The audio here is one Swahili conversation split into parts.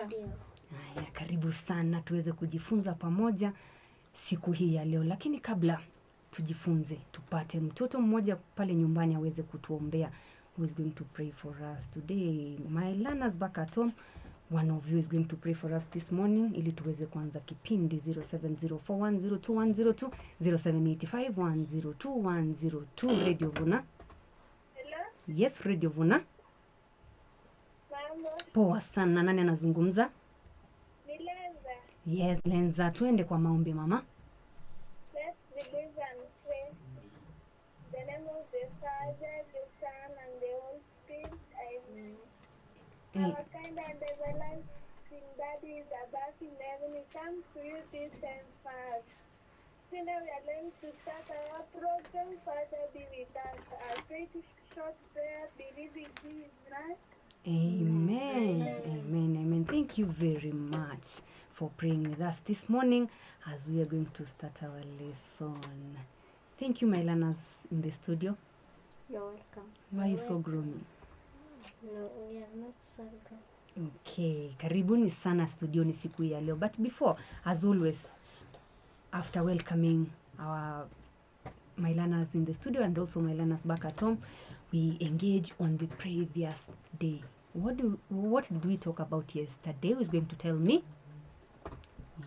Ndio. Haya, karibu sana tuweze kujifunza pamoja siku hii ya leo. Lakini kabla tujifunze, tupate mtoto mmoja pale nyumbani aweze kutuombea. Who is going to pray for us today? My learners back at home, one of you is going to pray for us this morning ili tuweze kuanza kipindi. 0704102102, 0785102102. Radio Vuna. Hello, Yes, Radio Vuna. mambo. Poa sana. Nani anazungumza? Ni Lenza. Yes, Lenza, tuende kwa maombi mama. Let's believe and pray. In the name of the Father, the Son, and the Holy Spirit. Amen. Our kind and everlasting Daddy is above in heaven. We come to you this time, Father. Today we are going to start our program. Father, be with us. I pray to short prayer, believe in Jesus Christ. Amen. Amen. Amen. Thank you very much for praying with us this morning as we are going to start our lesson. Thank you, my learners in the studio. You're welcome. Why are you so gloomy? No, we are not so good. Okay, karibuni sana studioni siku hii ya leo. But before, as always, after welcoming our my learners in the studio and also my learners back at home, we engage on the previous day. What did we talk about yesterday? Who is going to tell me?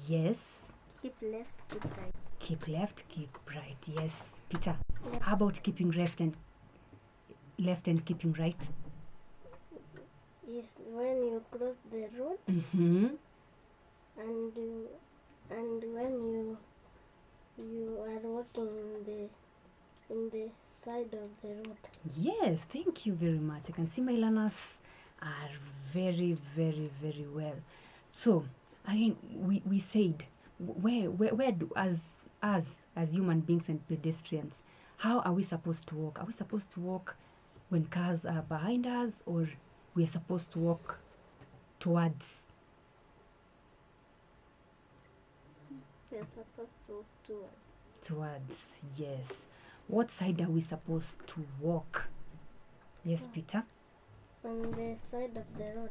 Yes, Keep left, keep right. keep left, keep right. Yes, Peter. Yes. How about keeping left and keeping right? Is when you cross the road Mm-hmm. and and when you are walking in the side of the road. Yes, thank you very much. I can see my learners are very, very, very well. So again, we said where do as human beings and pedestrians, how are we supposed to walk? Are we supposed to walk when cars are behind us, or we are supposed to walk towards? We are supposed to walk towards. Towards, yes. What side are we supposed to walk? Yes, Peter. On the side of the road.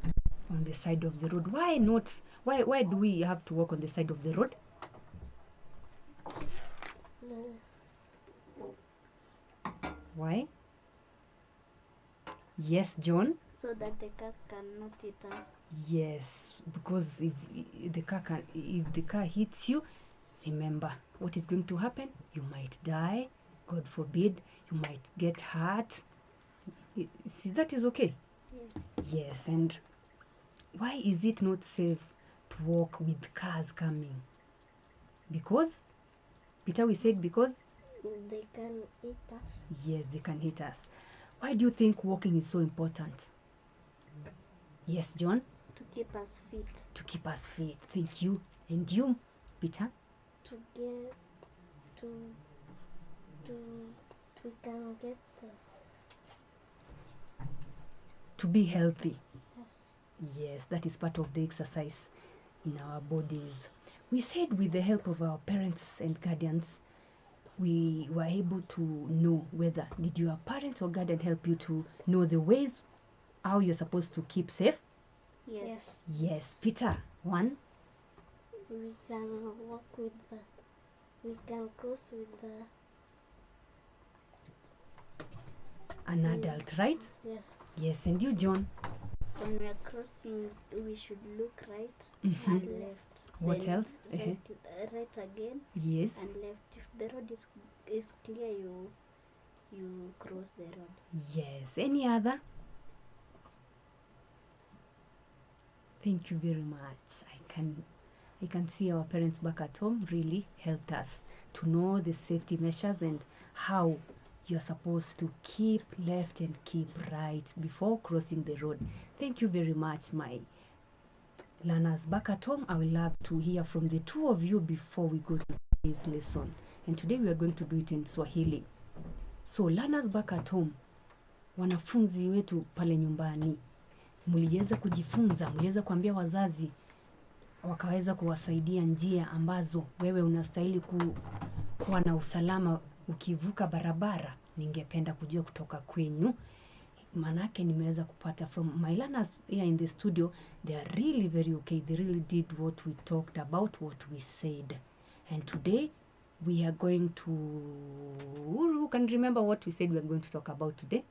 On the side of the road. Why not? Why do we have to walk on the side of the road? No. Why? Yes, John. So that the cars cannot hit us. Yes, because if the car hits you, remember what is going to happen. You might die. God forbid. You might get hurt. See, that is okay. Yes. Yes, and why is it not safe to walk with cars coming? Because, Peter, we said because they can hit us. Yes, they can hit us. Why do you think walking is so important? Yes, John? To keep us fit. To keep us fit. Thank you. And you, Peter? To get to we can get to be healthy. Yes. Yes, that is part of the exercise in our bodies. We said with the help of our parents and guardians, we were able to know whether did your parents or guardian help you to know the ways how you're supposed to keep safe? Yes. Yes. Peter, one. We can walk with the, we can cross with the an adult, right? Yes. Yes, and you, John? When we are crossing, we should look right and left. What Then else? Right, right again. Yes. And left. If the road is clear, you cross the road. Yes. Any other? Thank you very much. I can see our parents back at home really helped us to know the safety measures and how you're supposed to keep left and keep right before crossing the road. Thank you very much, my learners back at home. I would love to hear from the two of you before we go to today's lesson. And today we are going to do it in Swahili. So learners back at home, wanafunzi wetu pale nyumbani, mliweza kujifunza, mliweza kuambia wazazi wakaweza kuwasaidia njia ambazo wewe unastahili kuwa na usalama ukivuka barabara. Ningependa kujua kutoka kwenyu. Manake nimeweza kupata from my learners here in the studio, they are really very okay. They really did what we talked about, what we said. And today we are going to, who can remember what we said we are going to talk about today?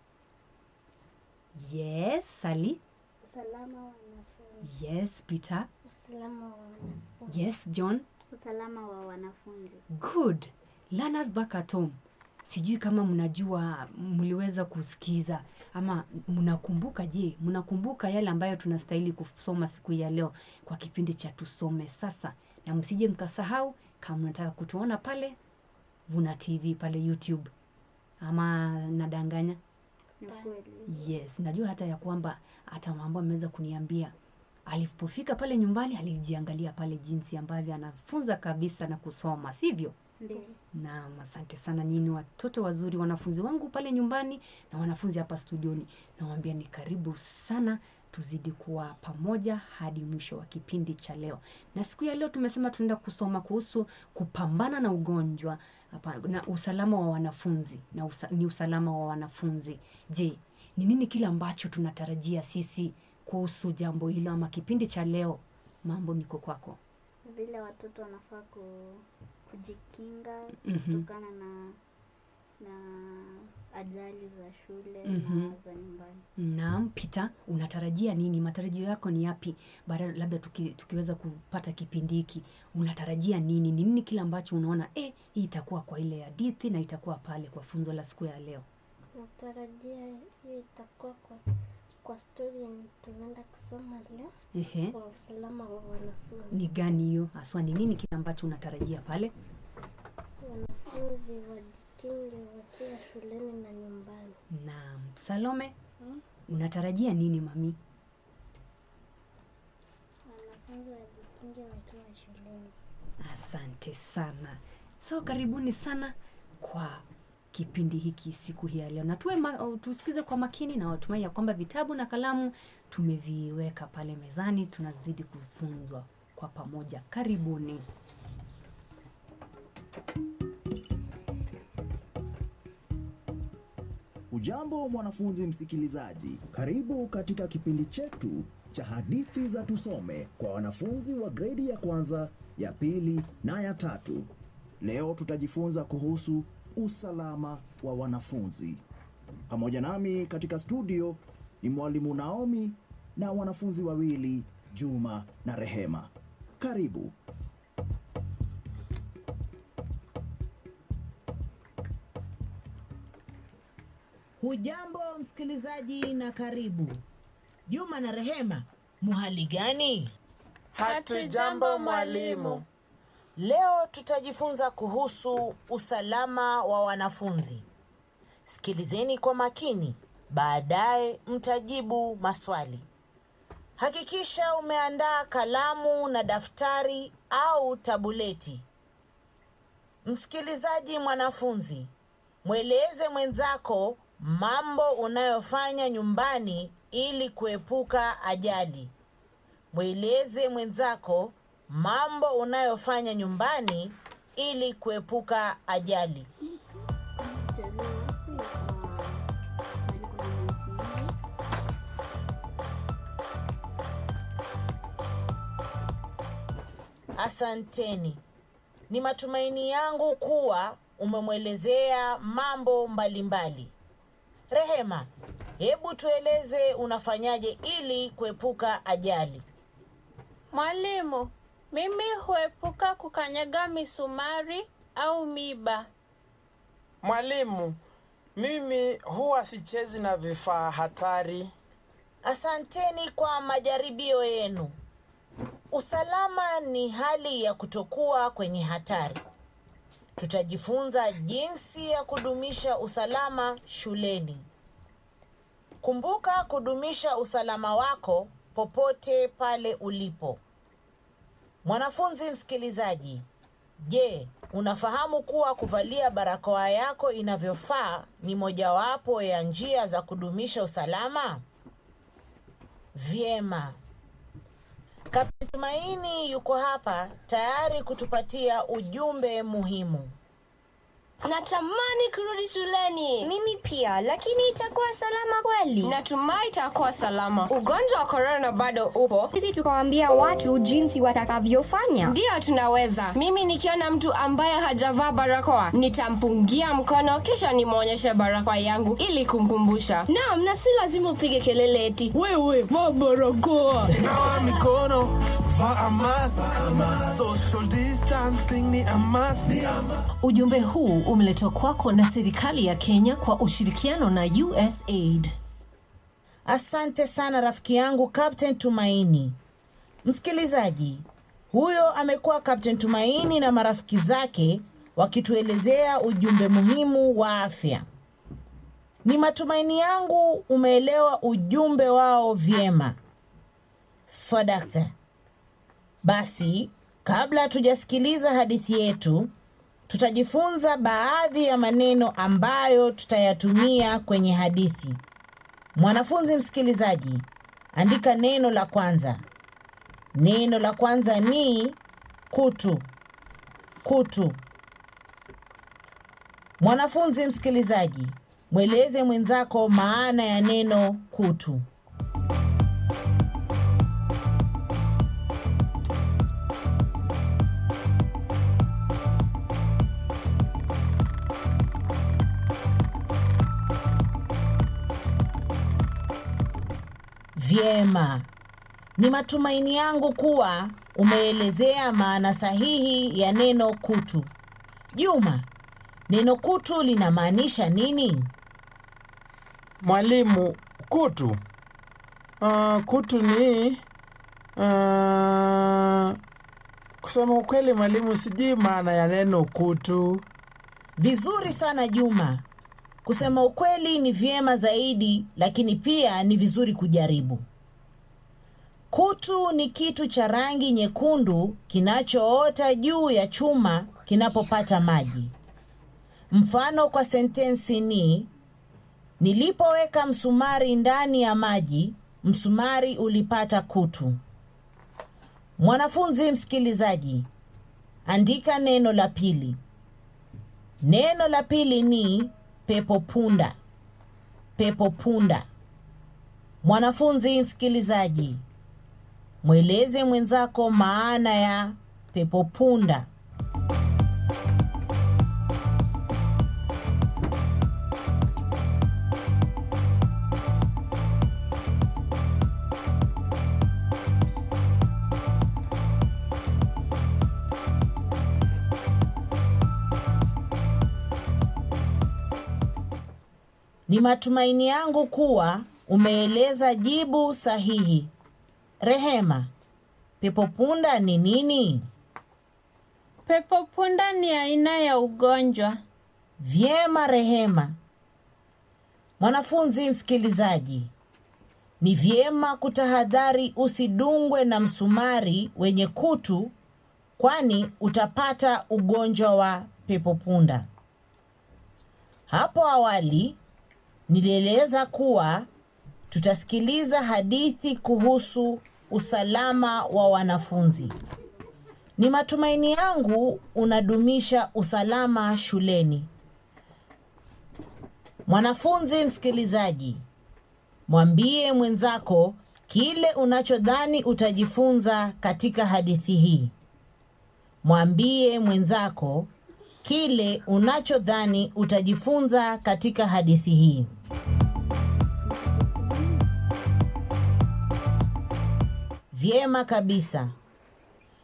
Yes, Sally. Usalama wa wanafunzi. Yes, Peter. Usalama wa wanafunzi. Yes, John. Usalama wa wanafunzi. Good. Learners back at home. Sijui kama mnajua, mliweza kusikiza ama mnakumbuka. Je, mnakumbuka yale ambayo tunastahili kusoma siku ya leo kwa kipindi cha Tusome Sasa? Na msije mkasahau, kama mnataka kutuona pale Vuna TV pale YouTube, ama nadanganya? Ni kweli. Yes, najua hata ya kwamba hata mambo ameweza kuniambia alipofika pale nyumbani alijiangalia pale jinsi ambavyo anafunza kabisa na kusoma, sivyo? Ndiyo. Naam, asante sana nyinyi watoto wazuri, wanafunzi wangu pale nyumbani na wanafunzi hapa studioni. Nawaambia ni karibu sana, tuzidi kuwa pamoja hadi mwisho wa kipindi cha leo. Na siku ya leo tumesema tunaenda kusoma kuhusu kupambana na ugonjwa hapa, na usalama wa wanafunzi na ni usalama wa wanafunzi. Je, ni nini kile ambacho tunatarajia sisi kuhusu jambo hilo ama kipindi cha leo? Mambo niko kwako. Vile watoto wanafaa kujikinga kutokana na ajali za shule na za nyumbani. Naam, Peter, unatarajia nini? Matarajio yako ni yapi? Baada labda tukiweza kupata kipindi hiki, unatarajia nini? Ni nini kile ambacho unaona hii itakuwa kwa ile hadithi na itakuwa pale kwa funzo la siku ya leo? Natarajia hii itakuwa kwa story yenye tunaenda kusoma leo. Kwa usalama wa wanafunzi. Ni gani hiyo? Haswa ni nini kile ambacho unatarajia pale? Wanafunzi wajikinge wakiwa shuleni na nyumbani. Naam, Salome, unatarajia nini mami? Wanafunzi wajikinge wakiwa shuleni. Asante sana. So karibuni sana kwa kipindi hiki siku hii ya leo. Na tusikize kwa makini, na natumai ya kwamba vitabu na kalamu tumeviweka pale mezani, tunazidi kufunzwa kwa pamoja. Karibuni. Ujambo mwanafunzi msikilizaji, karibu katika kipindi chetu cha hadithi za Tusome kwa wanafunzi wa gredi ya kwanza, ya pili na ya tatu. Leo tutajifunza kuhusu usalama wa wanafunzi. Pamoja nami katika studio ni mwalimu Naomi na wanafunzi wawili, Juma na Rehema. Karibu. Hujambo msikilizaji na karibu. Juma na Rehema, muhali gani? Hatujambo mwalimu. Leo tutajifunza kuhusu usalama wa wanafunzi. Sikilizeni kwa makini, baadaye mtajibu maswali. Hakikisha umeandaa kalamu na daftari au tabuleti. Msikilizaji mwanafunzi, mweleze mwenzako mambo unayofanya nyumbani ili kuepuka ajali. Mweleze mwenzako mambo unayofanya nyumbani ili kuepuka ajali. Asanteni. Ni matumaini yangu kuwa umemwelezea mambo mbalimbali. Rehema, hebu tueleze unafanyaje ili kuepuka ajali? Mwalimu, mimi huepuka kukanyaga misumari au miba. Mwalimu, mimi huwa sichezi na vifaa hatari. Asanteni kwa majaribio yenu. Usalama ni hali ya kutokuwa kwenye hatari. Tutajifunza jinsi ya kudumisha usalama shuleni. Kumbuka kudumisha usalama wako popote pale ulipo. Mwanafunzi msikilizaji, je, unafahamu kuwa kuvalia barakoa yako inavyofaa ni mojawapo ya njia za kudumisha usalama? Vyema. Kapteni Tumaini yuko hapa tayari kutupatia ujumbe muhimu. Natamani kurudi shuleni. Mimi pia, lakini itakuwa salama kweli? Natumai itakuwa salama. Ugonjwa wa korona bado upo. Sisi tukawaambia watu jinsi watakavyofanya. Ndiyo, tunaweza. Mimi nikiona mtu ambaye hajavaa barakoa, nitampungia mkono kisha nimwonyeshe barakoa yangu ili kumkumbusha. Naam, na si lazima upige kelele eti wewe vaa barakoa. Nawa mikono, vaa mask. Social distancing ni a must. Ujumbe huu umeletwa kwako na serikali ya Kenya kwa ushirikiano na USAID. Asante sana rafiki yangu Captain Tumaini. Msikilizaji, huyo amekuwa Captain Tumaini na marafiki zake wakituelezea ujumbe muhimu wa afya. Ni matumaini yangu umeelewa ujumbe wao vyema. Swadakta. Basi, kabla hatujasikiliza hadithi yetu, tutajifunza baadhi ya maneno ambayo tutayatumia kwenye hadithi. Mwanafunzi msikilizaji, andika neno la kwanza. Neno la kwanza ni kutu. Kutu. Mwanafunzi msikilizaji, mweleze mwenzako maana ya neno kutu. Vyema. Ni matumaini yangu kuwa umeelezea maana sahihi ya neno kutu. Juma, neno kutu linamaanisha nini? Mwalimu, kutu. Kutu ni kusema ukweli mwalimu, sijui maana ya neno kutu. Vizuri sana Juma. Kusema ukweli ni vyema zaidi, lakini pia ni vizuri kujaribu. Kutu ni kitu cha rangi nyekundu kinachoota juu ya chuma kinapopata maji. Mfano kwa sentensi ni nilipoweka msumari ndani ya maji, msumari ulipata kutu. Mwanafunzi msikilizaji, andika neno la pili. Neno la pili ni pepo punda. Pepo punda. Mwanafunzi msikilizaji, mweleze mwenzako maana ya pepo punda. Ni matumaini yangu kuwa umeeleza jibu sahihi. Rehema, pepo punda ni nini? Pepo punda ni aina ya ugonjwa. Vyema Rehema. Mwanafunzi msikilizaji, ni vyema kutahadhari usidungwe na msumari wenye kutu, kwani utapata ugonjwa wa pepo punda. Hapo awali nilieleza kuwa tutasikiliza hadithi kuhusu usalama wa wanafunzi. Ni matumaini yangu unadumisha usalama shuleni. Mwanafunzi msikilizaji, mwambie mwenzako kile unachodhani utajifunza katika hadithi hii. Mwambie mwenzako kile unachodhani utajifunza katika hadithi hii. Vyema kabisa.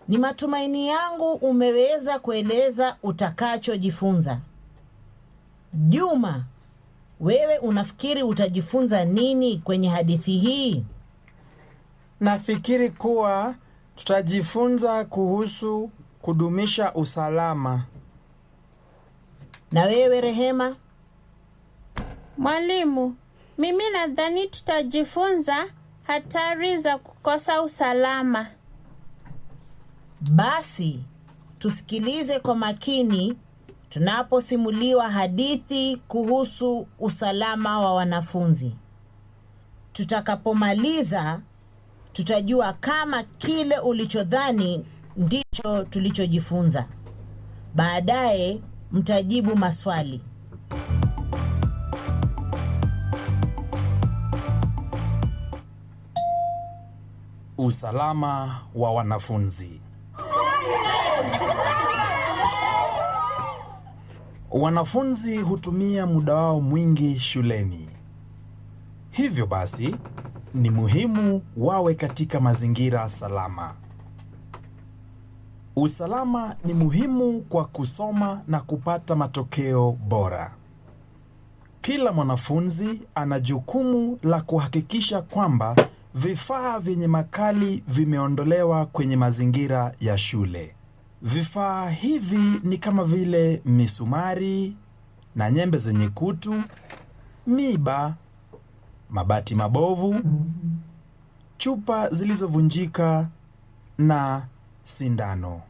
Ni matumaini yangu umeweza kueleza utakachojifunza. Juma, wewe unafikiri utajifunza nini kwenye hadithi hii? Nafikiri kuwa tutajifunza kuhusu kudumisha usalama. Na wewe Rehema? Mwalimu, mimi nadhani tutajifunza hatari za kukosa usalama. Basi tusikilize kwa makini tunaposimuliwa hadithi kuhusu usalama wa wanafunzi. Tutakapomaliza tutajua kama kile ulichodhani ndicho tulichojifunza. Baadaye mtajibu maswali. Usalama wa wanafunzi. Wanafunzi hutumia muda wao mwingi shuleni. Hivyo basi, ni muhimu wawe katika mazingira salama. Usalama ni muhimu kwa kusoma na kupata matokeo bora. Kila mwanafunzi ana jukumu la kuhakikisha kwamba vifaa vyenye makali vimeondolewa kwenye mazingira ya shule. Vifaa hivi ni kama vile misumari na nyembe zenye kutu, miiba, mabati mabovu, chupa zilizovunjika na sindano.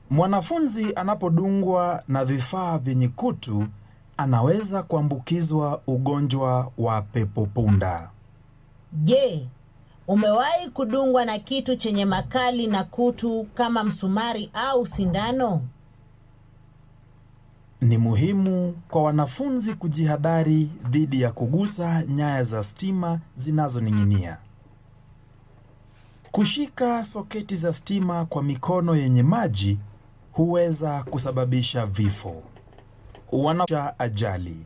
Mwanafunzi anapodungwa na vifaa vyenye kutu, anaweza kuambukizwa ugonjwa wa pepopunda. Je, umewahi kudungwa na kitu chenye makali na kutu kama msumari au sindano? Ni muhimu kwa wanafunzi kujihadhari dhidi ya kugusa nyaya za stima zinazoning'inia. Kushika soketi za stima kwa mikono yenye maji huweza kusababisha vifo. Wana ajali.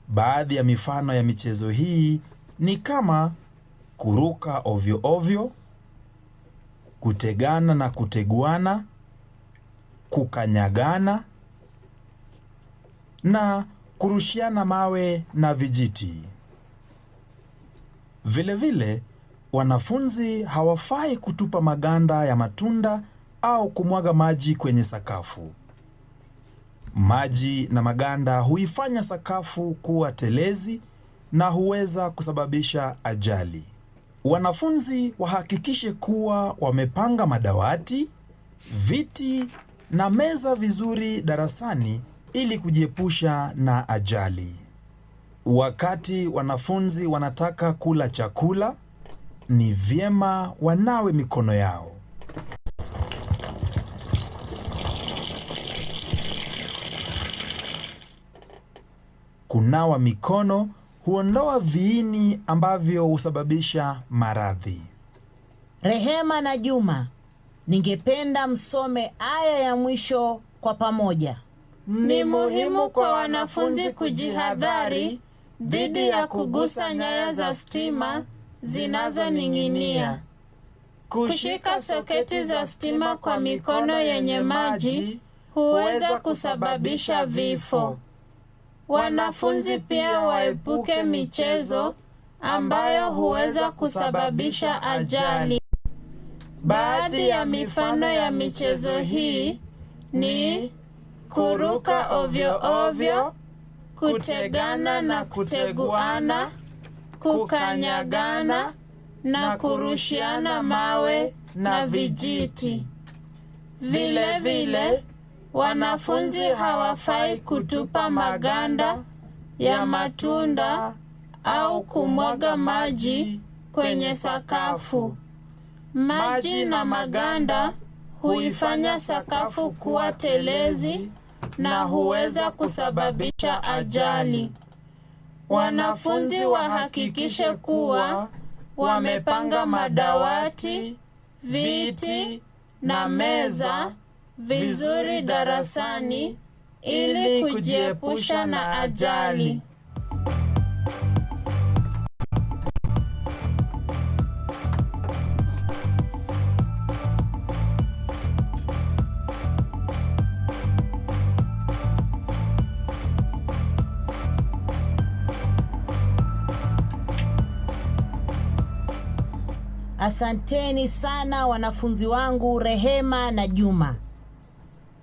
Baadhi ya mifano ya michezo hii ni kama kuruka ovyo ovyo, kutegana na kuteguana, kukanyagana na kurushiana mawe na vijiti. Vile vile, wanafunzi hawafai kutupa maganda ya matunda au kumwaga maji kwenye sakafu. Maji na maganda huifanya sakafu kuwa telezi na huweza kusababisha ajali. Wanafunzi wahakikishe kuwa wamepanga madawati, viti na meza vizuri darasani ili kujiepusha na ajali. Wakati wanafunzi wanataka kula chakula, ni vyema wanawe mikono yao. Kunawa mikono huondoa viini ambavyo husababisha maradhi. Rehema na Juma, ningependa msome aya ya mwisho kwa pamoja. Ni muhimu kwa wanafunzi kujihadhari dhidi ya kugusa nyaya za stima zinazoning'inia. Kushika soketi za stima kwa mikono yenye maji huweza kusababisha vifo. Wanafunzi pia waepuke michezo ambayo huweza kusababisha ajali. Baadhi ya mifano ya michezo hii ni kuruka ovyo ovyo, kutegana na kuteguana, kukanyagana na kurushiana mawe na vijiti. Vile vile, wanafunzi hawafai kutupa maganda ya matunda au kumwaga maji kwenye sakafu. Maji na maganda huifanya sakafu kuwa telezi na huweza kusababisha ajali. Wanafunzi wahakikishe kuwa wamepanga madawati, viti na meza vizuri darasani ili kujiepusha na ajali. Asanteni sana wanafunzi wangu Rehema na Juma.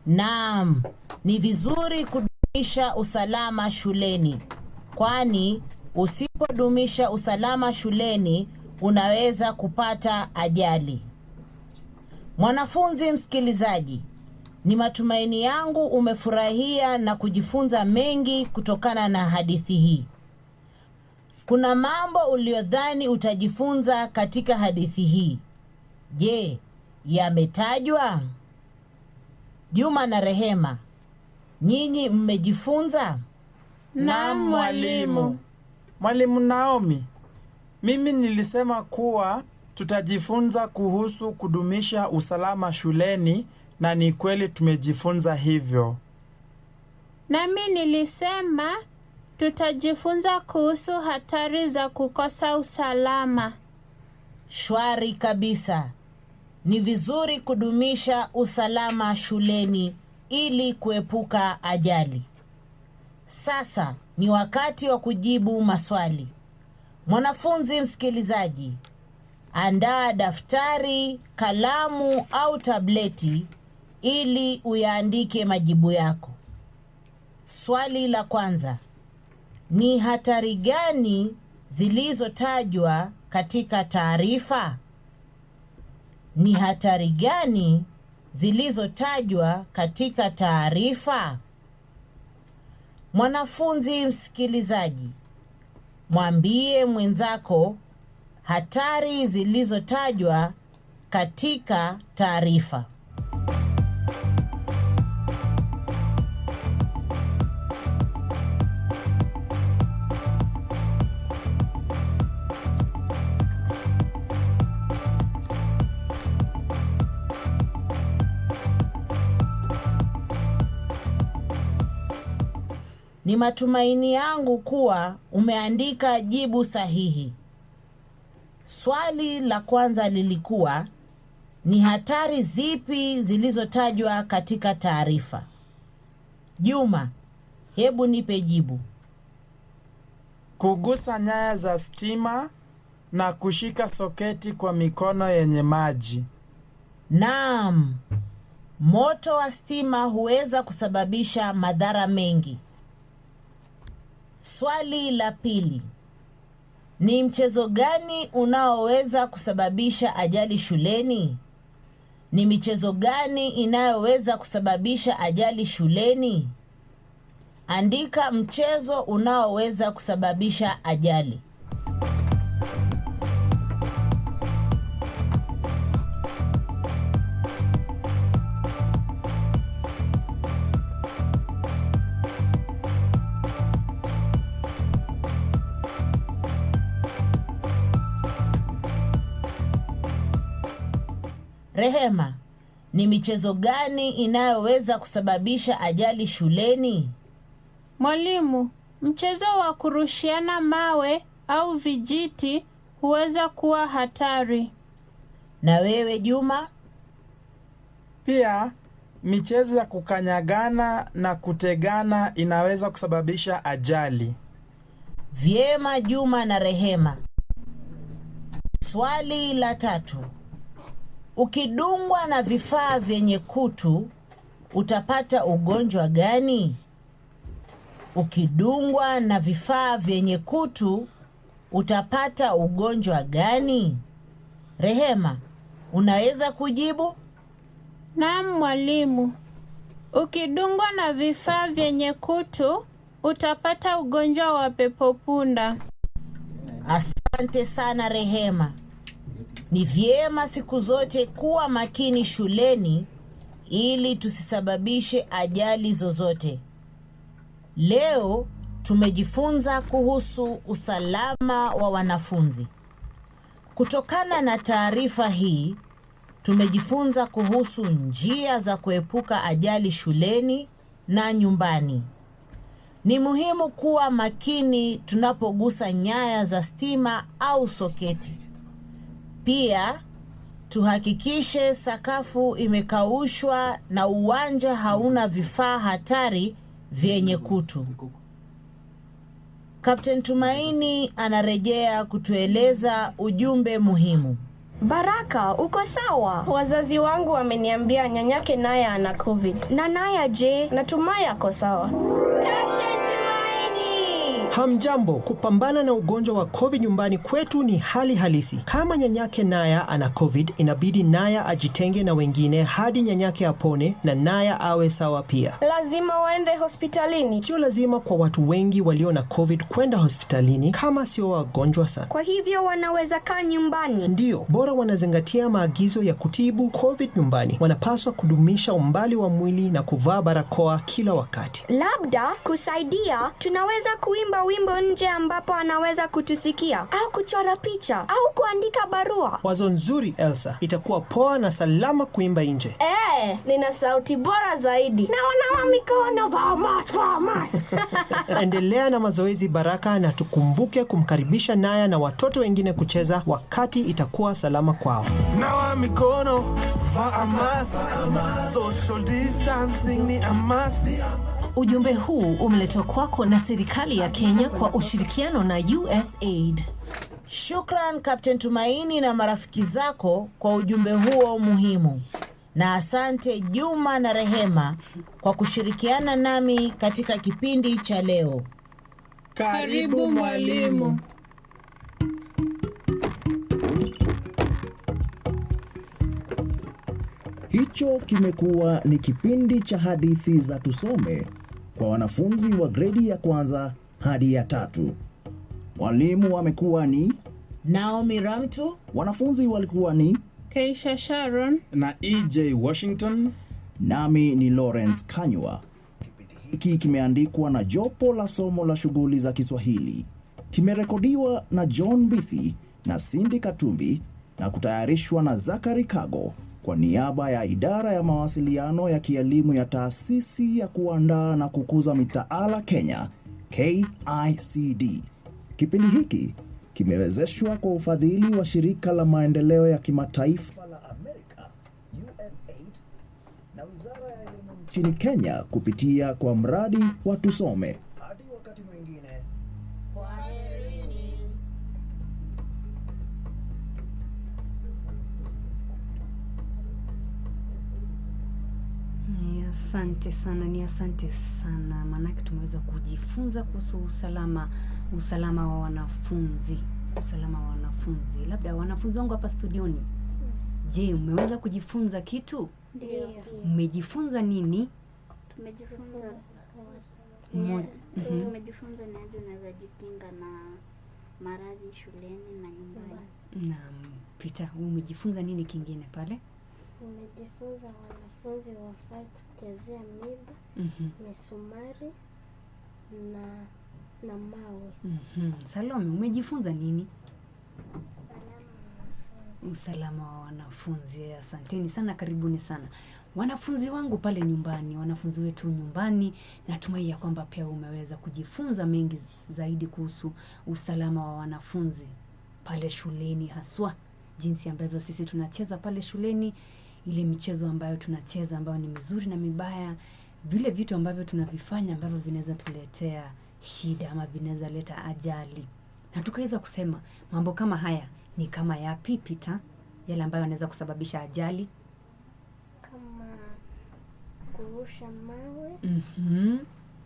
Naam, ni vizuri kudumisha usalama shuleni, kwani usipodumisha usalama shuleni unaweza kupata ajali. Mwanafunzi msikilizaji, ni matumaini yangu umefurahia na kujifunza mengi kutokana na hadithi hii. Kuna mambo uliyodhani utajifunza katika hadithi hii. Je, yametajwa? Juma na Rehema, Nyinyi mmejifunza? Naam, mwalimu. Mwalimu Naomi, mimi nilisema kuwa tutajifunza kuhusu kudumisha usalama shuleni na ni kweli tumejifunza hivyo. Nami nilisema tutajifunza kuhusu hatari za kukosa usalama. Shwari kabisa. Ni vizuri kudumisha usalama shuleni ili kuepuka ajali. Sasa ni wakati wa kujibu maswali. Mwanafunzi msikilizaji, andaa daftari, kalamu au tableti ili uyaandike majibu yako. Swali la kwanza. Ni hatari gani zilizotajwa katika taarifa? Ni hatari gani zilizotajwa katika taarifa? Mwanafunzi msikilizaji, mwambie mwenzako hatari zilizotajwa katika taarifa. Ni matumaini yangu kuwa umeandika jibu sahihi. Swali la kwanza lilikuwa, ni hatari zipi zilizotajwa katika taarifa? Juma, hebu nipe jibu. Kugusa nyaya za stima na kushika soketi kwa mikono yenye maji. Naam, moto wa stima huweza kusababisha madhara mengi. Swali la pili. Ni mchezo gani unaoweza kusababisha ajali shuleni? Ni michezo gani inayoweza kusababisha ajali shuleni? Andika mchezo unaoweza kusababisha ajali. Rehema, ni michezo gani inayoweza kusababisha ajali shuleni? Mwalimu, mchezo wa kurushiana mawe au vijiti huweza kuwa hatari. Na wewe Juma? Pia, michezo ya kukanyagana na kutegana inaweza kusababisha ajali. Vyema Juma na Rehema. Swali la tatu. Ukidungwa na vifaa vyenye kutu, utapata ugonjwa gani? Ukidungwa na vifaa vyenye kutu, utapata ugonjwa gani? Rehema, unaweza kujibu? Naam mwalimu. Ukidungwa na vifaa vyenye kutu, utapata ugonjwa wa pepopunda. Asante sana Rehema. Ni vyema siku zote kuwa makini shuleni ili tusisababishe ajali zozote. Leo tumejifunza kuhusu usalama wa wanafunzi. Kutokana na taarifa hii, tumejifunza kuhusu njia za kuepuka ajali shuleni na nyumbani. Ni muhimu kuwa makini tunapogusa nyaya za stima au soketi. Pia, tuhakikishe sakafu imekaushwa na uwanja hauna vifaa hatari vyenye kutu. Captain Tumaini anarejea kutueleza ujumbe muhimu. Baraka, uko sawa? Wazazi wangu wameniambia nyanyake naye ana COVID. Na Naya je? Natumai ako sawa. Captain Tumaini! Hamjambo, kupambana na ugonjwa wa COVID nyumbani kwetu ni hali halisi. Kama nyanyake Naya ana COVID, inabidi Naya ajitenge na wengine hadi nyanyake apone na Naya awe sawa pia. Lazima waende hospitalini. Sio lazima kwa watu wengi walio na COVID kwenda hospitalini kama sio wagonjwa sana. Kwa hivyo wanaweza kaa nyumbani. Ndiyo, bora wanazingatia maagizo ya kutibu COVID nyumbani. Wanapaswa kudumisha umbali wa mwili na kuvaa barakoa kila wakati. Labda kusaidia, tunaweza kuimba wimbo nje ambapo anaweza kutusikia, au kuchora picha, au kuandika barua. Wazo nzuri, Elsa. Itakuwa poa na salama kuimba nje. Nina sauti bora zaidi. Na wanawa mikono, vamos, vamos. Endelea na mazoezi Baraka, na tukumbuke kumkaribisha Naya na watoto wengine kucheza wakati itakuwa salama kwao. Nawa mikono, vaa mask, social distancing ni a must. Ujumbe huu umeletwa kwako na serikali ya Kenya kwa ushirikiano na USAID. Shukran Captain Tumaini na marafiki zako kwa ujumbe huo muhimu. Na asante Juma na Rehema kwa kushirikiana nami katika kipindi cha leo. Karibu mwalimu. Hicho kimekuwa ni kipindi cha hadithi za Tusome kwa wanafunzi wa gredi ya kwanza hadi ya tatu. Walimu wamekuwa ni Naomi Ramtu, wanafunzi walikuwa ni Keisha Sharon na EJ Washington, nami ni Lawrence Kanywa. Kipindi hiki kimeandikwa na jopo la somo la shughuli za Kiswahili, kimerekodiwa na John Bithi na Cindy Katumbi na kutayarishwa na Zachary Kago kwa niaba ya idara ya mawasiliano ya kielimu ya taasisi ya kuandaa na kukuza mitaala Kenya, KICD. Kipindi hiki kimewezeshwa kwa ufadhili wa shirika la maendeleo ya kimataifa la Amerika, USAID, na wizara ya elimu nchini Kenya kupitia kwa mradi wa Tusome. Hadi wakati mwingine, kwaherini. Asante sana, ni asante sana, maanake tumeweza kujifunza kuhusu usalama wa wanafunzi. Usalama wa wanafunzi. Labda wanafunzi wangu hapa studioni, je, umeweza kujifunza kitu? Ndio. Mmejifunza nini? Tumejifunza ni aje unaweza jikinga na maradhi shuleni na nyumbani. Naam, Peter, umejifunza nini kingine pale? Nimejifunza wanafunzi wafai kuchezea miba, misumari na mawe. Salome, umejifunza nini? Usalama wa wanafunzi. Asanteni sana, karibuni sana wanafunzi wangu pale nyumbani, wanafunzi wetu nyumbani. Natumai ya kwamba pia umeweza kujifunza mengi zaidi kuhusu usalama wa wanafunzi pale shuleni, haswa jinsi ambavyo sisi tunacheza pale shuleni, ile michezo ambayo tunacheza ambayo ni mizuri na mibaya, vile vitu ambavyo tunavifanya ambavyo vinaweza tuletea shida ama vinaweza leta ajali. Na tukaweza kusema mambo kama haya ni kama yapi, Peter? Yale ambayo yanaweza kusababisha ajali kama kurusha mawe,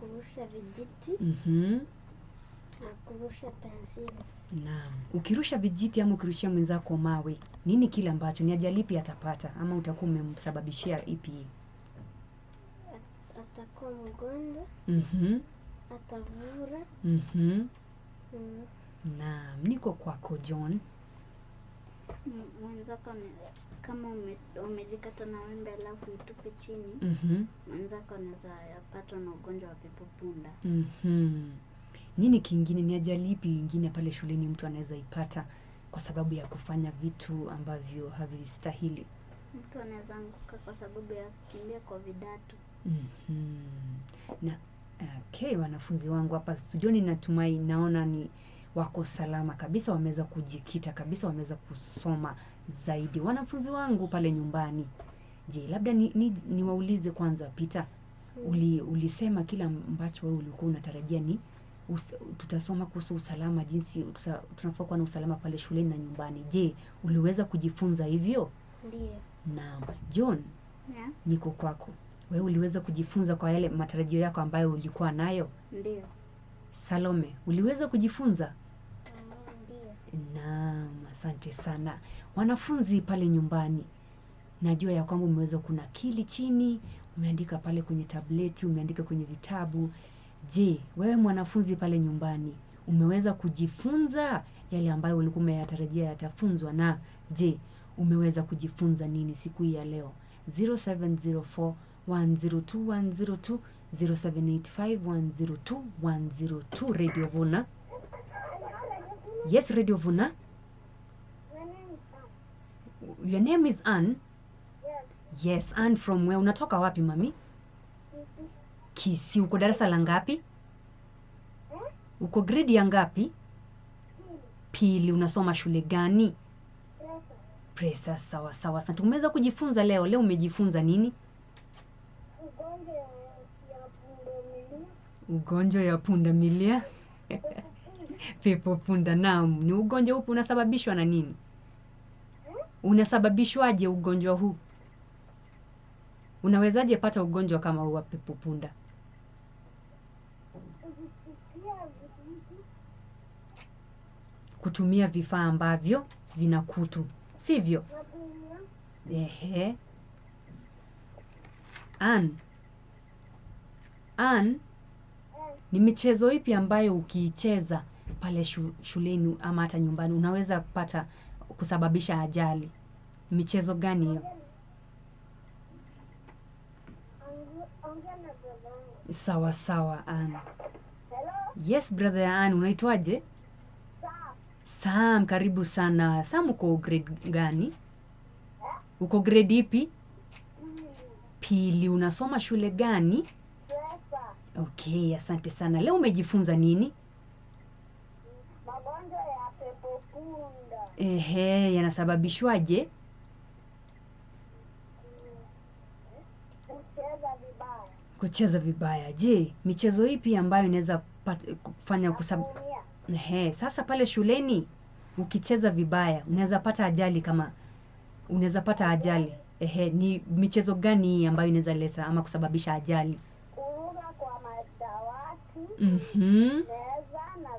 kurusha vijiti, na kurusha penseli. Naam, ukirusha vijiti ama ukirushia mwenzako mawe, nini kile ambacho ni ajali ipi atapata ama utakuwa umemsababishia ipi? Atakuwa mgonjwa. Atavura. Naam, niko kwako John. Mwenzako kama umejikata na wembe alafu utupe chini, mwenzako anaweza patwa na ugonjwa wa pepo punda. Nini kingine, ni ajali ipi ingine pale shuleni mtu anaweza ipata kwa sababu ya kufanya vitu ambavyo havistahili? Mtu anaweza anguka kwa sababu ya kukimbia kwa vidatu. Na okay, wanafunzi wangu hapa studioni natumai naona ni wako salama kabisa, wameweza kujikita kabisa, wameweza kusoma zaidi. Wanafunzi wangu pale nyumbani, je, labda niwaulize kwanza Peter, ulisema kila ambacho wewe ulikuwa unatarajia ni tutasoma kuhusu usalama, jinsi tunafaa kuwa na usalama pale shuleni na nyumbani. Je, uliweza kujifunza hivyo? Ndiyo. Naam. John, niko kwako. Wewe uliweza kujifunza kwa yale matarajio yako ambayo ulikuwa nayo? Ndiyo. Salome, uliweza kujifunza? Ndio. Naam, asante sana. Wanafunzi pale nyumbani, najua ya kwamba umeweza kunakili chini, umeandika pale kwenye tableti, umeandika kwenye vitabu. Je, wewe mwanafunzi pale nyumbani, umeweza kujifunza yale ambayo ulikuwa umeyatarajia yatafunzwa? Na je, umeweza kujifunza nini siku hii ya leo? 0704 102 102, 0785 102 102. Radio Vuna. Yes, Radio Vuna. Your name is Ann? Yes, Ann from where? Unatoka wapi mami? Kisii. Uko darasa la ngapi? Uko grade ya ngapi? Pili. Unasoma shule gani? Presa. Sawa sawa. Asante. Umeweza kujifunza leo? Leo umejifunza nini? Ugonjwa ya pundamilia. Pepo punda. Naam, ni ugonjwa upi? Unasababishwa na nini? Unasababishwaje ugonjwa huu? Unawezaje pata ugonjwa kama huu wa pepo punda? Kutumia vifaa ambavyo vina kutu, sivyo? Ehe. Ann, Ann, ni michezo ipi ambayo ukiicheza pale shuleni ama hata nyumbani unaweza kupata kusababisha ajali? Michezo gani hiyo? Sawa sawa, Ann. Yes, brother Ann, unaitwaje? Sam, karibu sana. Sam, uko grade gani? Uko grade ipi? Pili. Unasoma shule gani? Okay, asante sana. Leo umejifunza nini? Magonjwa ya pepo punda. Ehe, yanasababishwaje? Kucheza vibaya. Kucheza vibaya. Je, michezo ipi ambayo inaweza kufanya Ehe, sasa pale shuleni ukicheza vibaya unaweza pata ajali kama unaweza pata ajali. Ehe, ni michezo gani ambayo inaweza leta ama kusababisha ajali? Kuruka kwa madawati. Meza na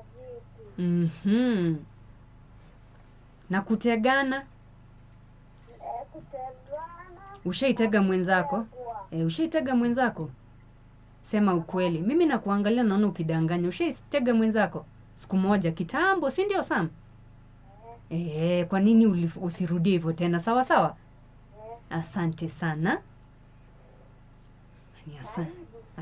viti. Na kutegana. Kutegana. Ushaitega mwenzako? Ushaitega mwenzako? Sema ukweli. Mimi nakuangalia naona ukidanganya. Ushaitega mwenzako? Siku moja kitambo, si ndio Sam? Kwa nini usirudie hivyo tena? Sawa sawa? Asante sana.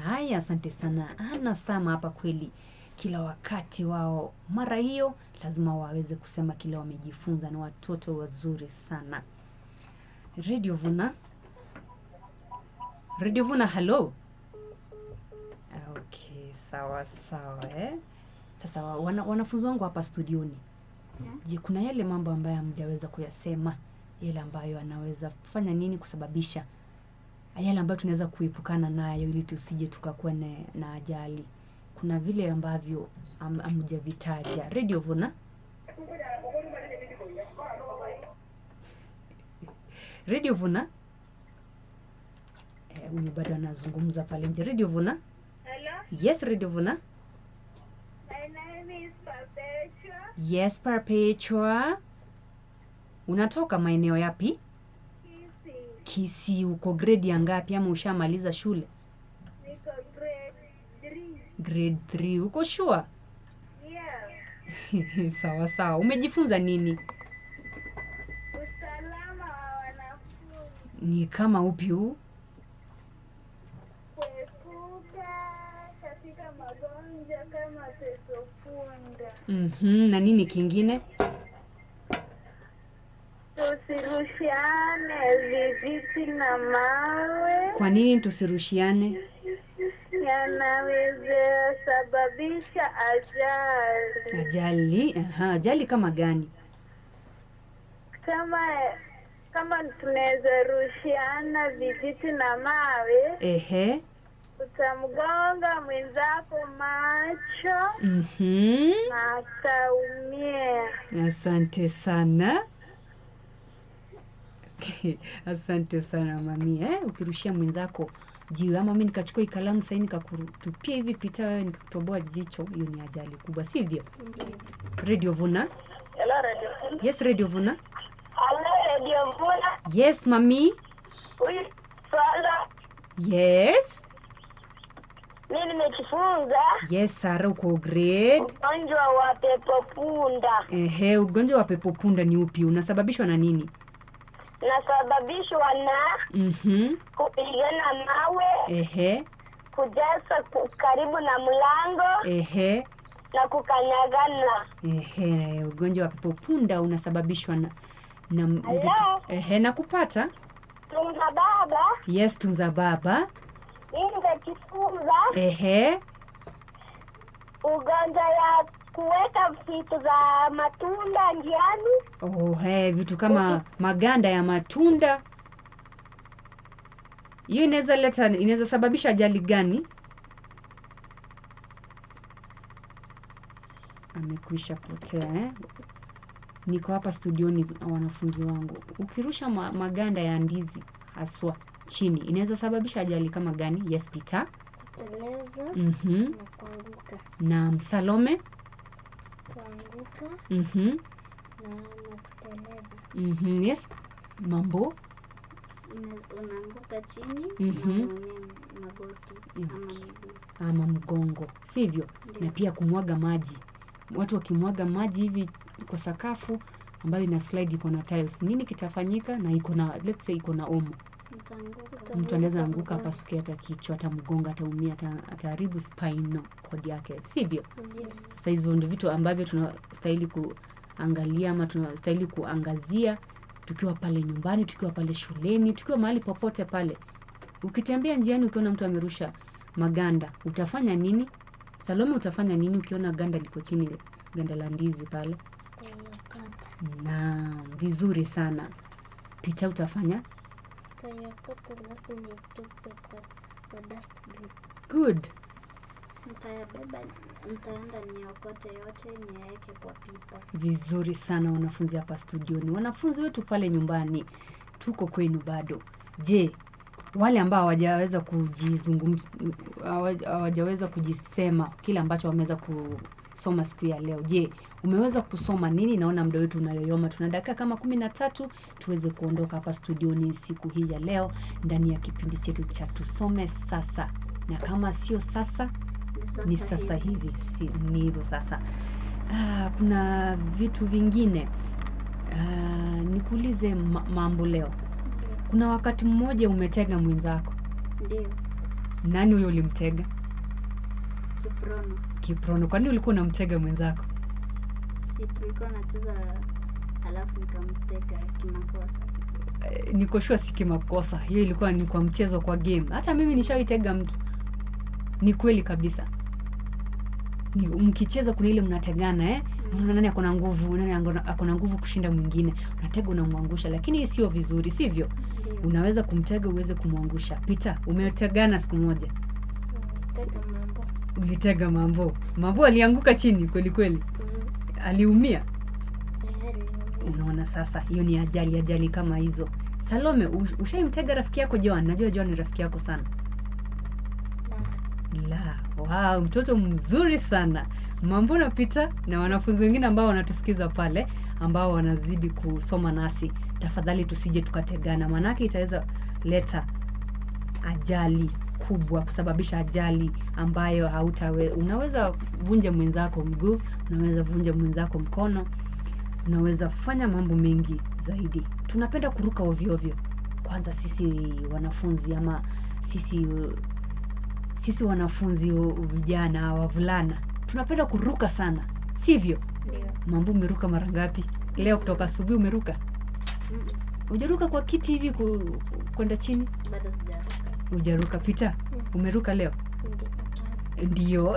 Haya, asante sana. Ana Sam hapa kweli. Kila wakati wao mara hiyo lazima waweze kusema kile wamejifunza. Na watoto wazuri sana. Radio Vuna. Radio Vuna, hello. Okay, sawa sawa Sasa wanafunzi wangu hapa studioni. Je, kuna yale mambo ambayo hamjaweza kuyasema, yale ambayo anaweza kufanya nini kusababisha, yale ambayo tunaweza kuepukana nayo ili tusije tukakuwa na ajali? Kuna vile ambavyo hamjavitaja. Radio Vuna. Radio Vuna. Huyu bado anazungumza pale nje. Radio Vuna. Hello? Yes, Radio Vuna. My name is Perpetua. Yes, Perpetua. Unatoka maeneo yapi? Kisii. Kisii. Uko grade ya ngapi ama ushamaliza shule? Niko grade 3. Grade 3. Uko sure? Yeah. Sawa sawa. Umejifunza nini? Usalama wa wanafunzi. Ni kama upi huu? Kuepuka katika magonjwa kama pepo punda. Na nini kingine? Tusirushiane vijiti na mawe. Kwa nini tusirushiane? Yanaweza sababisha ajali. Ajali? Aha, ajali kama gani? Kama tunaweza rushiana vijiti na mawe. Ehe. Utamgonga mwenzako macho. Na ataumia. Asante sana. Okay. Asante sana mami. Ukirushia mwenzako jiwe, ama mimi nikachukua kalamu sasa nikakutupia hivi Pita, wewe nikakutoboa jicho, hiyo ni ajali kubwa, sivyo? Radio Vuna. Hello, Radio Vuna. Yes, Radio Vuna. Hello, Radio Vuna. Yes, mami. Huyu Sara. Yes. Mimi nimejifunza. Yes, Sara, uko grade. Ugonjwa wa pepo punda. Ehe, ugonjwa wa pepo punda ni upi? Unasababishwa na nini? Nasababishwa na kupigana mawe. Ehe. Kujaza karibu na mlango. Ehe. Na kukanyagana. Ehe, ugonjwa wa pepo punda unasababishwa na ehe, na kupata. Tunza baba. Yes, tunza baba. Mimi nimejifunza. Ehe. Ugonjwa ya kuweka vitu za matunda njiani. Oh, he, vitu kama maganda ya matunda. Hiyo inaweza sababisha ajali gani? Amekwisha potea, eh? Niko hapa studioni na wanafunzi wangu. Ukirusha maganda ya ndizi haswa chini, inaweza sababisha ajali kama gani? Yes, Peter. Kuteleza na kuanguka. Na Salome? Kuanguka na kuteleza. Yes, Mambo? Unaanguka chini na unaumia magoti ama miguu. Ama mgongo, sivyo? Na pia kumwaga maji. Watu wakimwaga maji hivi kwa sakafu ambayo ina slide, iko na tiles, nini kitafanyika? Na iko na, let's say iko na omo, mtu anaweza anguka apasuke hata kichwa, hata mgongo, ataumia, ataharibu spinal cord yake, sivyo? Sasa hizo ndio vitu ambavyo tunastahili kuangalia ama tunastahili kuangazia tukiwa pale nyumbani, tukiwa pale shuleni, tukiwa mahali popote pale. Ukitembea njiani ukiona mtu amerusha maganda, utafanya nini? Salome, utafanya nini ukiona ganda liko chini, ganda la ndizi pale? Naam, vizuri sana. Peter, utafanya? Nitaiokota alafu nitupe kwa dustbin. Good. Nitayabeba, nitaenda niokote yote niweke kwa pipa. Vizuri sana wanafunzi hapa studioni. Wanafunzi wetu pale nyumbani, tuko kwenu bado. Je, wale ambao hawajaweza hawajaweza kujisema kile ambacho wameweza kusoma siku ya leo, je, umeweza kusoma nini? Naona muda wetu unayoyoma, tuna dakika kama 13 tuweze kuondoka hapa studioni siku hii ya leo ndani ya kipindi chetu cha Tusome Sasa. Na kama sio sasa, ni sasa hivi, si ni hivyo sasa. Kuna vitu vingine. Nikuulize Mambo leo. Kuna wakati mmoja umetega mwenzako? Ndio. Nani huyo ulimtega? Kiprono. Kiprono. Kwa nini ulikuwa unamtega mwenzako? Si tulikuwa tunacheza alafu nikamtega kimakosa. Niko sure si kimakosa. Hiyo ilikuwa ni kwa mchezo, kwa game. Hata mimi nishaitega mtu. Ni kweli kabisa. Ni mkicheza kuna ile mnategana, eh? Unaona nani akona nguvu, nani akona nguvu kushinda mwingine. Unatega, unamwangusha, lakini sio vizuri, sivyo? Unaweza kumtega uweze kumwangusha. Peter, umetegana siku moja? Nilitega Mambo. Ulitega Mambo. Mambo alianguka chini kweli kweli. Aliumia. Unaona sasa, hiyo ni ajali, ajali kama hizo. Salome, ushaimtega rafiki yako Joan? Najua Joan ni rafiki yako sana. La, wow, mtoto mzuri sana. Mambo na Peter na wanafunzi wengine ambao wanatusikiza pale, ambao wanazidi kusoma nasi, tafadhali tusije tukategana, maanake itaweza leta ajali kubwa, kusababisha ajali ambayo unaweza vunja mwenzako mguu, unaweza vunja mwenzako mkono, unaweza fanya mambo mengi zaidi. Tunapenda kuruka ovyo ovyo. Kwanza sisi wanafunzi ama sisi wanafunzi vijana, wavulana, tunapenda kuruka sana, sivyo? Ndio. Mambo, umeruka mara ngapi leo? Kutoka asubuhi umeruka? Hujaruka kwa kiti hivi kwenda chini? Bado sijaruka. Hujaruka. Peter, umeruka leo?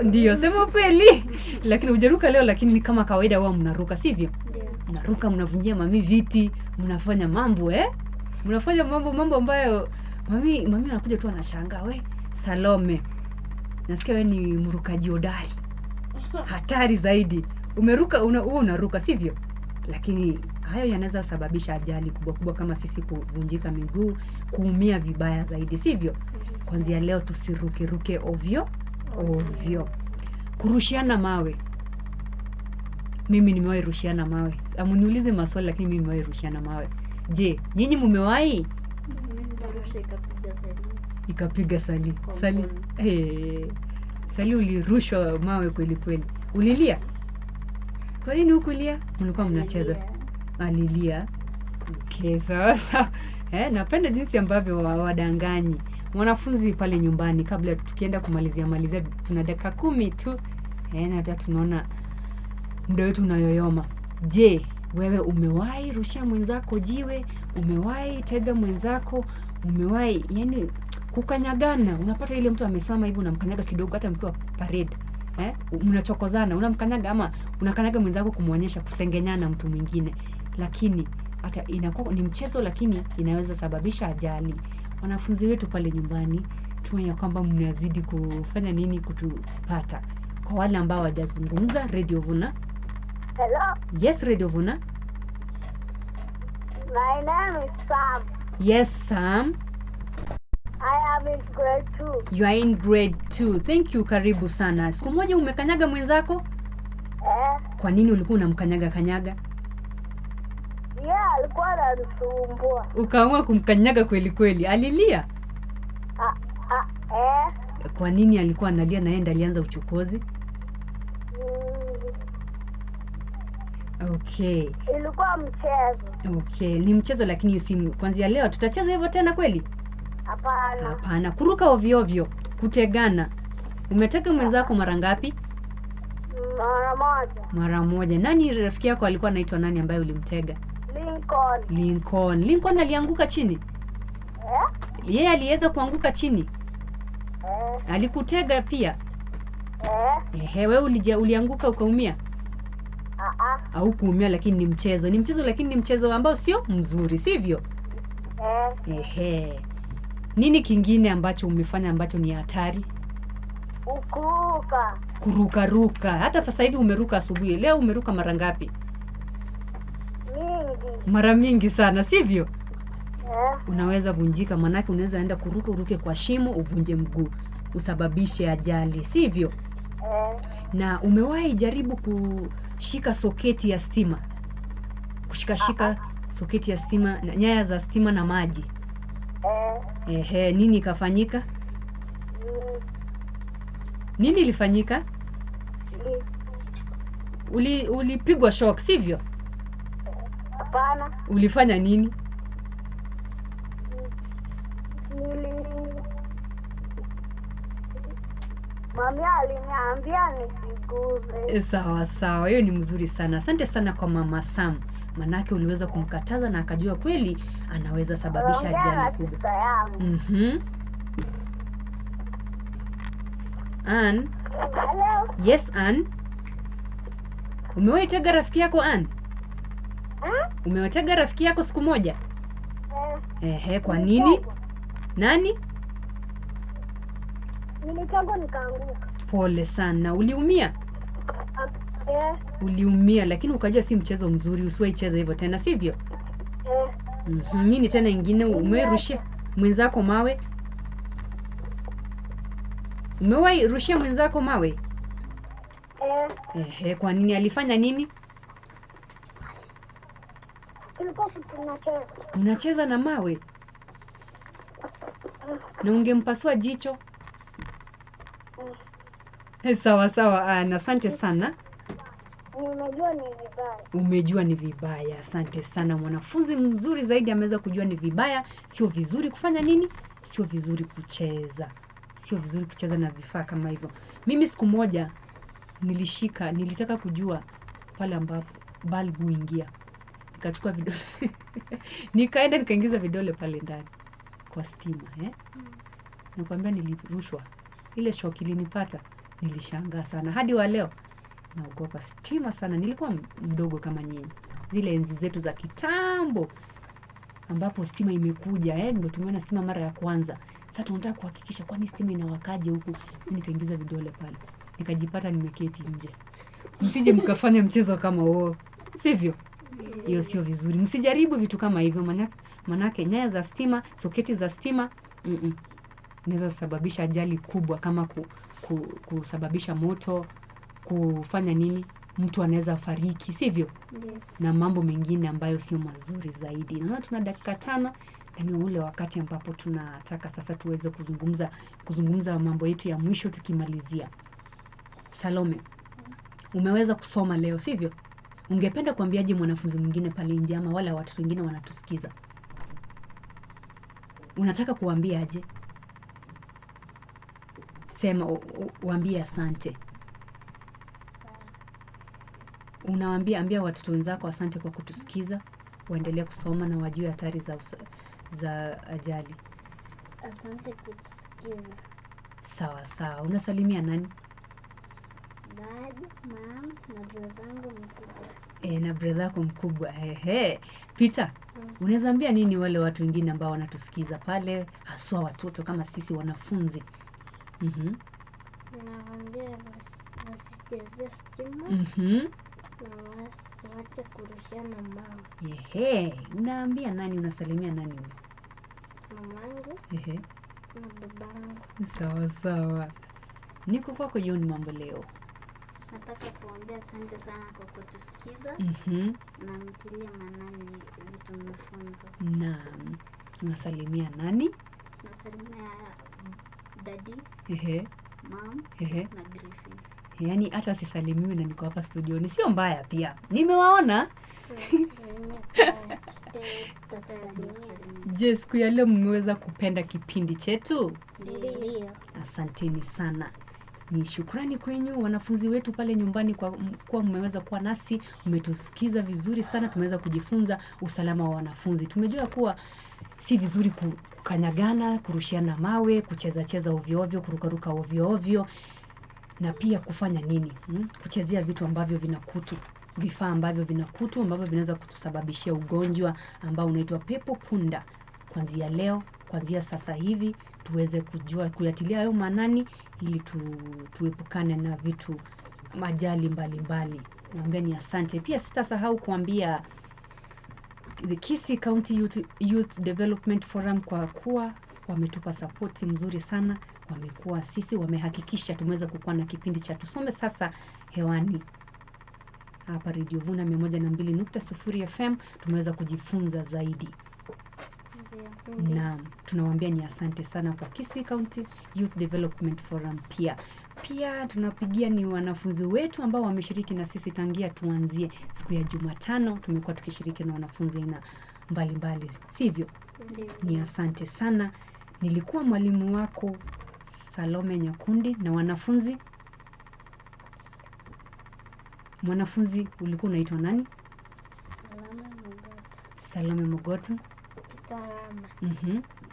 Ndio, sema kweli. Lakini hujaruka leo, lakini ni kama kawaida huwa mnaruka, sivyo? Ndio. Mnaruka, mnavunjia mami viti, mnafanya mambo, eh? Mnafanya mambo ambayo mami anakuja tu anashangaa, we Salome, nasikia wewe ni mrukaji hodari. Hatari zaidi. Umeruka, unaruka, sivyo? Lakini hayo yanaweza sababisha ajali kubwa kubwa kama sisi kuvunjika miguu, kuumia vibaya zaidi, sivyo? Kuanzia leo tusirukeruke ovyo ovyo. Kurushiana mawe. Mimi nimewahi rushiana mawe. Amuniulize maswali, lakini mimi nimewahi rushiana mawe. Je, nyinyi mumewahi? Nilirusha ikapiga Sali. Ikapiga Sali. Kwa Sali. mkono. Hey, Sali ulirushwa mawe kweli kweli. Ulilia? Kwa nini hukulia? Mlikuwa mnacheza. Alilia. Okay, sawa sawa. Napenda jinsi ambavyo wadanganyi. Mwanafunzi pale nyumbani, kabla tukienda kumalizia malizia, tuna dakika 10 tu. Na hata tunaona muda wetu unayoyoma. Je, wewe umewahi rushia mwenzako jiwe? Umewahi tega mwenzako? Umewahi yani kukanyagana? Unapata ile mtu amesimama hivi unamkanyaga kidogo, hata mkiwa parade. Mnachokozana, unamkanyaga ama unakanyaga mwenzako kumuonyesha, kusengenyana mtu mwingine. Lakini hata inakuwa ni mchezo, lakini inaweza sababisha ajali. Wanafunzi wetu pale nyumbani, tumai ya kwamba mnazidi kufanya nini kutupata. Kwa wale ambao hawajazungumza, Radio Vuna. Hello, Yes, Radio Vuna. my name is Sam. Yes, Sam. I am in grade 2. You are in grade 2. Thank you, karibu sana. Siku moja umekanyaga mwenzako? Kwa nini ulikuwa unamkanyaga kanyaga? Yeah, alikuwa ananisumbua. Ukaamua kumkanyaga kweli kweli. Alilia? Kwa nini alikuwa analia na yeye ndiye alianza uchokozi? Okay. Ilikuwa mchezo. Okay, ni mchezo lakini si kuanzia leo tutacheza hivyo tena kweli? Hapana. Hapana, kuruka ovyo ovyo, kutegana. Umetega mwenzako mara ngapi? Mara moja. Mara moja. Nani rafiki yako alikuwa anaitwa nani ambaye ulimtega? Lincoln. Lincoln. Lincoln alianguka chini? Yeye aliweza kuanguka chini? Alikutega pia? Ehe, wewe ulianguka ukaumia? Au kuumia, lakini ni mchezo. Ni mchezo, lakini ni mchezo ambao sio mzuri, sivyo? Ehe. Nini kingine ambacho umefanya ambacho ni hatari? Ukuruka. Kurukaruka. Hata sasa hivi umeruka asubuhi. Leo umeruka mara ngapi? Mingi. Mara mingi sana, sivyo? Unaweza vunjika, manake unaweza enda kuruka uruke kwa shimo, uvunje mguu, usababishe ajali, sivyo? Na umewahi jaribu kushika soketi ya stima? Kushikashika soketi ya stima, nyaya za stima na maji. Ehe, nini ikafanyika? Nini ilifanyika? Ulipigwa shock, sivyo? Hapana. Ulifanya nini? Mami aliniambia nisiguze. Sawa sawa, hiyo ni mzuri sana. Asante sana kwa Mama Sam. Manake uliweza kumkataza na akajua kweli anaweza sababisha ajali kubwa. Ann. Hello. Yes, Ann. Umewahi tega rafiki yako Ann? Umewatega rafiki yako siku moja? Ehe, kwa nini? Nani? Nilichagua nikaanguka. Pole sana. Uliumia? Uliumia, lakini ukajua si mchezo mzuri, usiwahi cheza hivyo tena, sivyo? Nini tena ingine umerushia mwenzako mawe? Umewahi rushia mwenzako mawe? Ehe, kwa nini alifanya nini? Tulikuwa tunacheza. Mnacheza na mawe? Na ungempasua jicho? Sawa sawa, Ana, asante sana. Nimejua ni vibaya. Umejua ni vibaya. Asante sana. Mwanafunzi mzuri zaidi ameweza kujua ni vibaya, sio vizuri kufanya nini? Sio vizuri kucheza. Sio vizuri kucheza na vifaa kama hivyo. Mimi siku moja nilitaka kujua pale ambapo balbu huingia. Nikachukua vidole. Nikaenda nikaingiza vidole pale ndani kwa stima, Nakwambia nilirushwa. Ile shock ilinipata, nilishangaa sana. Hadi wa leo naogopa stima sana. Nilikuwa mdogo kama nyinyi. Zile enzi zetu za kitambo ambapo stima imekuja, ndio tumeona stima mara ya kwanza. Sasa tunataka kuhakikisha kwani stima inawakaje huku. Mimi nikaingiza vidole pale. Nikajipata nimeketi nje. Msije mkafanya mchezo kama huo, sivyo? Hiyo sio vizuri. Msijaribu vitu kama hivyo, manake nyaya za stima, soketi za stima, Inaweza sababisha ajali kubwa kama kusababisha moto, kufanya nini? Mtu anaweza fariki, sivyo? Ndiyo. Na mambo mengine ambayo sio mazuri zaidi. Naona tuna dakika 5 na ni ule wakati ambapo tunataka sasa tuweze kuzungumza mambo yetu ya mwisho tukimalizia. Salome, umeweza kusoma leo, sivyo? Ungependa kuambiaje mwanafunzi mwingine pale nje ama wale watoto wengine wanatusikiza? Unataka kuambia aje? Sema, waambie asante. Unawaambia, ambia watoto wenzako asante kwa kutusikiza, waendelee kusoma na wajue hatari za ajali. Asante kutusikiza. Sawa sawa. Unasalimia nani? Dad, mom na brother yangu mkubwa. Na brother yako mkubwa. Ehe. Peter, unaweza ambia nini wale watu wengine ambao wanatusikiza pale, haswa watoto kama sisi wanafunzi? Nawaambia wasichezee stima. Na waache kurushiana mawe. Ehe, unaambia nani, unasalimia nani? Mamangu. Ehe. Na babangu. Sawa sawa. Niko kwako John Mambo leo. Nataka kuambia asante sana kwa kutusikiza. Na mtilie maanani vitu mmefunzwa. Naam. Unasalimia nani? Nasalimia daddy, mom na Griffin. Yaani hata sisalimiwi na niko hapa studioni, sio mbaya pia. Nimewaona. Je, siku ya leo mmeweza kupenda kipindi chetu? Ndiyo. Asanteni sana. Ni shukrani kwenyu wanafunzi wetu pale nyumbani kwa kuwa mmeweza kuwa nasi, mmetusikiza vizuri sana, tumeweza kujifunza usalama wa wanafunzi. Tumejua kuwa si vizuri kukanyagana, kurushiana mawe, kucheza cheza ovyo ovyo, kurukaruka ovyo ovyo, na pia kufanya nini? Kuchezea vitu ambavyo vina kutu, vifaa ambavyo vina kutu ambavyo vinaweza kutusababishia ugonjwa ambao unaitwa pepo punda. Kuanzia leo, kuanzia sasa hivi tuweze kujua kuyatilia hayo maanani ili tuepukane na vitu majali mbalimbali. Naambia ni asante. Pia sitasahau kuambia the Kisii County Youth Development Forum kwa kuwa wametupa support mzuri sana, wamekuwa sisi, wamehakikisha tumeweza kukuwa na kipindi cha Tusome Sasa hewani hapa Radio Vuna 102.0 FM. Tumeweza kujifunza zaidi. Naam, tunawaambia ni asante sana kwa Kisii County Youth Development Forum. Pia tunapigia ni wanafunzi wetu ambao wameshiriki na sisi tangia tuanzie siku ya Jumatano. Tumekuwa tukishiriki na wanafunzi aina mbalimbali, sivyo? Ni asante sana. Nilikuwa mwalimu wako Salome Nyakundi na wanafunzi. Mwanafunzi ulikuwa unaitwa nani? Salome Mogoto. Salome Mogoto.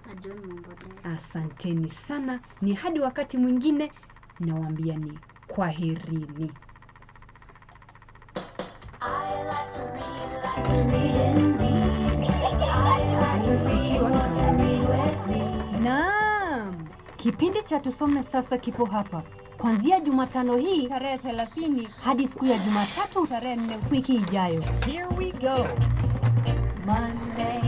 Na John Mamboleo. Asanteni sana. Ni hadi wakati mwingine, nawaambia ni kwaherini. Naam, kipindi cha Tusome Sasa kipo hapa kuanzia Jumatano hii tarehe 30 hadi siku ya Jumatatu tarehe 4 wiki ijayo. Here we go. Monday.